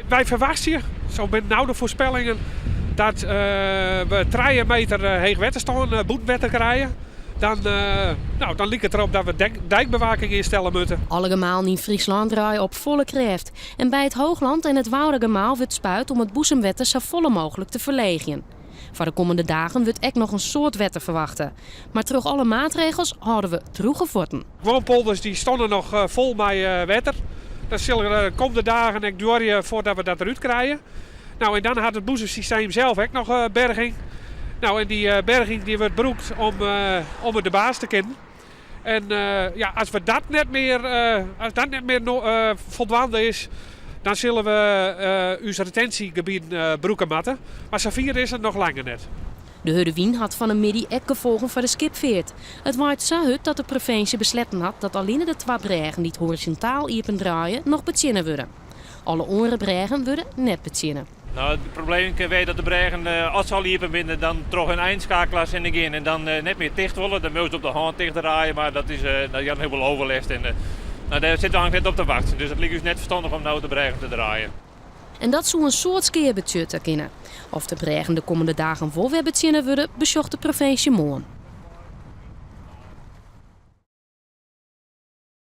Wy ferwachtsje, sa binne no de foarspellingen, dat we 3 meter heechwetterstân bûtenwetter krije. Dan, no, dan liket it derop dat we dijkbewaking ynstelle moatte. Alle gemalen yn Fryslân draaie op folle krêft. En by it Hoogland en it Woudagemaal wurdt spuid om it boezemwetter safolle mooglik te ferleegjen. Foar de kommende dagen wurdt ek noch in soad wetter ferwachte. Mar troch alle maatregels hâlde we drûge fuotten. Guon polders dy steane noch fol mei wetter. Dat sil de kommende dagen ek duorje foardat we dat derút krije. No, en dan hat it boezemsysteem sels ek noch berging. No, en dy berging dy wurdt brûkt om, om it de baas te kinnen. En ja, as we dat net mear, as dat net mear foldwaande is, dan sille we ús retensjegebieten brûke moatte. Mar safier is it noch langer net. De hurde wyn hat fan 'e middei ek gefolgen foar de skipfeart. It waait sa hurd dat de provinsje besletten hat dat allinne de twa brêgen dy't horizontaal iepen draaie noch betsjinne wurde. Alle oare brêgen wurde net betsjinne. No, it probleem kin wêze dat de brêgen, as se al iepen binne, dan troch hun eindskakelaars hinne gean en dan net mear ticht wolle. Dan moatst op de hân ticht draaie, mar dat is dat jout hiel folle overlast. En no, dêr sitte we eigentlik net op te wachtsjen. Dus it liket ús net ferstannich om no de brêgen te draaien. En dat soe in soad skea betsjutte kinne. Oft de brêgen de kommende dagen wol wer betsjinne wurde, besjocht de provinsje moarn.